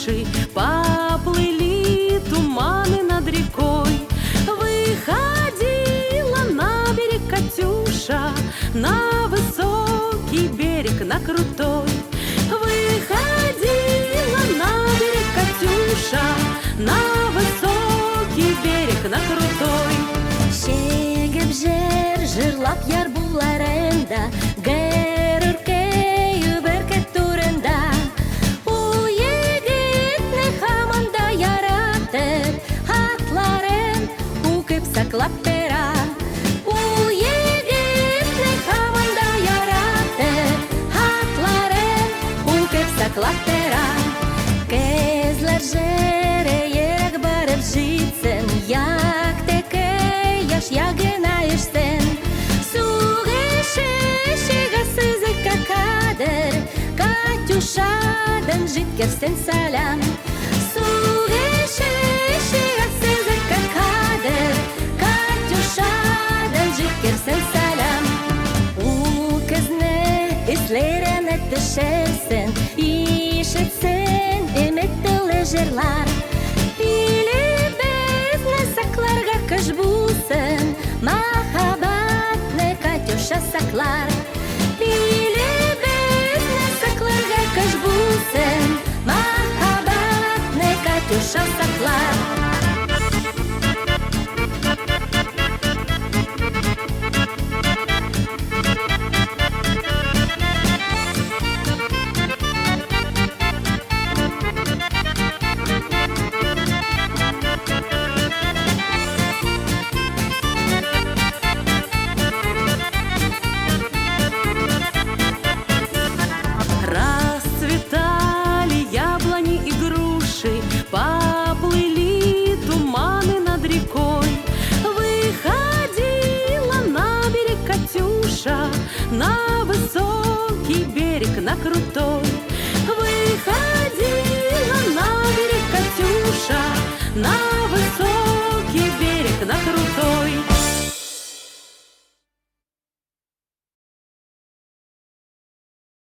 груши, поплыли туманы над рекой. Выходила на берег Катюша, на высокий берег, на крутой. Выходила на берег Катюша, на высокий берег, на крутой. Чигеп җыр җырлап яр буйларында, Гөркәй бөркет турында. Ул егетне һаман да яратып, Хатларын укып саклап тора. Ул егетне һаман да яратып, Хатларын укып саклап тора. Кызлар җыры ерак барып җитсен, Якты кояш ягына ишсен. Сугышы чыга сызыкка кадәр, Катюшадан җиткерсен сәлам. Сугышы чыга сызыкка кадәр, Катюшадан җиткерсен сәлам. Ул кызны исләренә төшерсен, Ишетсен өмет тулы җырлар. Илебезне сакларга көч булсын, Мәхәббәтне Катюша саклар. Илебезне сакларга көч булсын, Мәхәббәтне Катюша саклар. Расцветали яблони и груши, поплыли туманы над рекой. Выходила на берег Катюша, на высокий берег, на крутой.